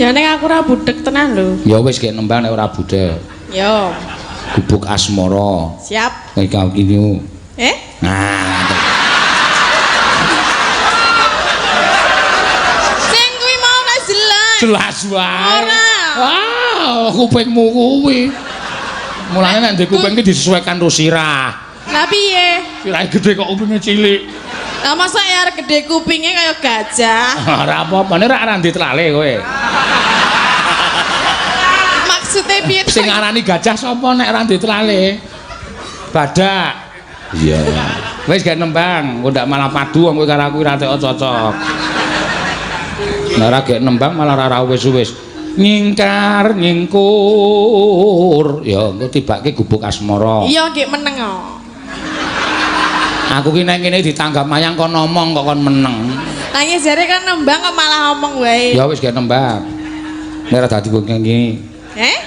Ya nek aku ora budek tenan lho. Ya wis gek nembang nek ora budek. Yo, Gubuk Asmara. siap. Kayak gini. Eh? Nah, Sing kuwi mau ora jelas. Jelas wae. Ora. Wah, kupingmu kuwi. Mulane nek ndek kuping ki disesuaikan karo sirah. Lah piye? Sirahe gede kok kupinge cilik. Lah masa ya arep gede kupinge kaya gajah? Ora apa-apa, nek ora ndek tlale kowe. Maksude piye? to? Sing ngarani gajah sapa nek ora ndek tlale? Badak. Iya. Wis gak nembang, engko ndak malah padu wong kowe karo aku ora tek cocok. Nek ora gek nembang malah ora wis-wis. Nyingkar nyingkur. Ya engko tibake Gubuk Asmara. Iya, gek meneng kok. Aku ki nek ngene ditanggap mayang kon ngomong kok kon meneng. Nangis jare kan nembang kok malah ngomong wae. Ya wis gek nembang. Nek ora dadi wong ngene. Eh?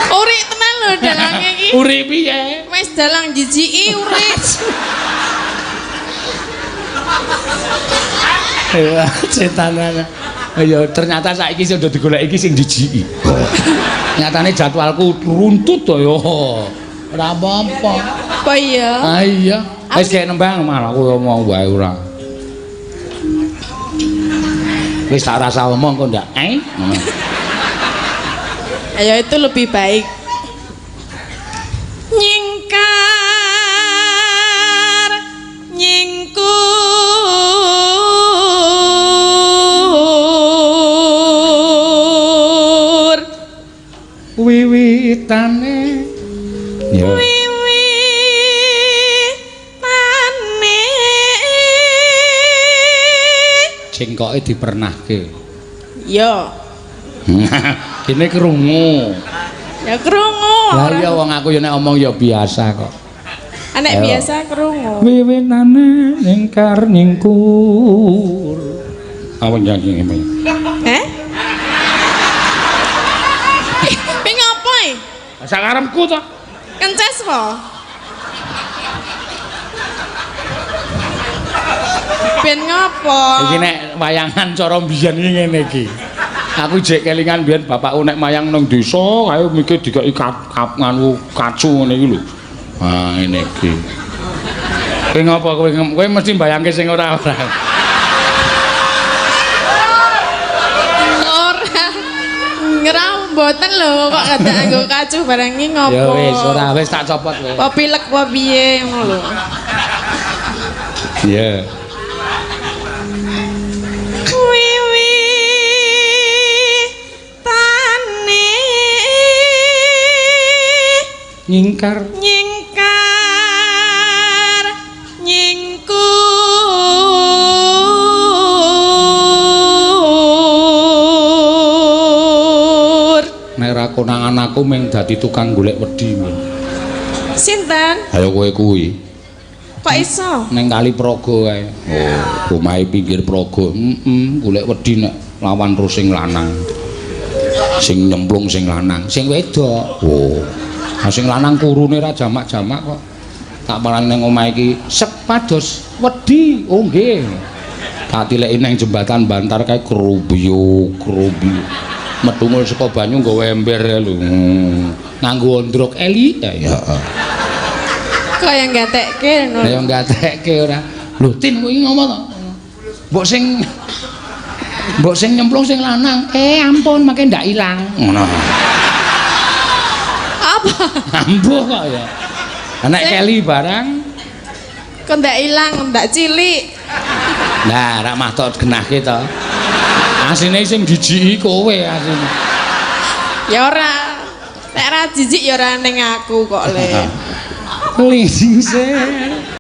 Uri tenan lho dalange iki. Uri piye? Wis dalang jijiki uri. Ya setan. Ya ternyata saiki sing udah digoleki iki sing jijiki. Nyatane jadwalku runtut to ya. Ora apa-apa. Apa iya? Ah iya. Wis gek nembang malah aku ngomong wae ora. Wis tak rasa omong kok ndak. Eh? Ayo itu lebih baik. Nyingkar nyingkur Wiwitane. Ya. Wiwitane Cengkoke dipernahke. Yo, Kene krungu. Ya krungu. Lah iya wong aku ya nek omong ya biasa kok. Anek Ayo. biasa krungu. Wiwitane nyingkar nyingkur. Apa nyanyi ngene? Eh? Piye ngopo e? Sakarepku to. Kences po? Ben ngopo? Iki nek wayangan cara mbiyen iki ngene iki. Aku jek kelingan biyen bapakku nek mayang nang desa kae mikir dikeki kap nganu kacu ngene iki lho. Ah ngene iki. Kowe ngopo kowe kowe mesti mbayangke sing ora-ora. Ora. Ngerau mboten lho kok kada nganggo kacu barang iki ngopo? Ya wis ora wis tak copot kowe. Apa pilek apa piye ngono lho. Iya. Wiwitane Nyingkar nyingkar nyingkur nek ra konangan aku mung dadi tukang golek wedi. Sinten? Ayo kowe kuwi Kok iso? ning kali Praga kae. Oh, omahe pinggir Praga. Heeh, golek wedi nek lawan terus sing lanang. Sing nyemplung sing lanang, sing wedok. Oh. Nah, sing lanang kurune ra jamak-jamak kok. Tak parani ning omahe iki sepados wedi. Oh nggih. Tak tileki ning jembatan Bantar kae krubiyuk, krubiyuk. Metungul saka banyu nggawa ember kae lho. Nganggo ondrok eli. Ya heeh. Kok yang gatekke ngono. Lah ya gatekke ora. Lho Tin kowe iki ngopo to? Mbok sing nyemplung sing lanang. Eh ampun make ndak ilang. Ngono. Apa? Ambuh kok ya. Nek keli barang Kok ndak ilang, ndak cilik. Nah, rak mah tok genahke to. Asline sing jijiki kowe asline. Ya ora. Nek ora jijik ya ora ning aku kok le. Lingsir.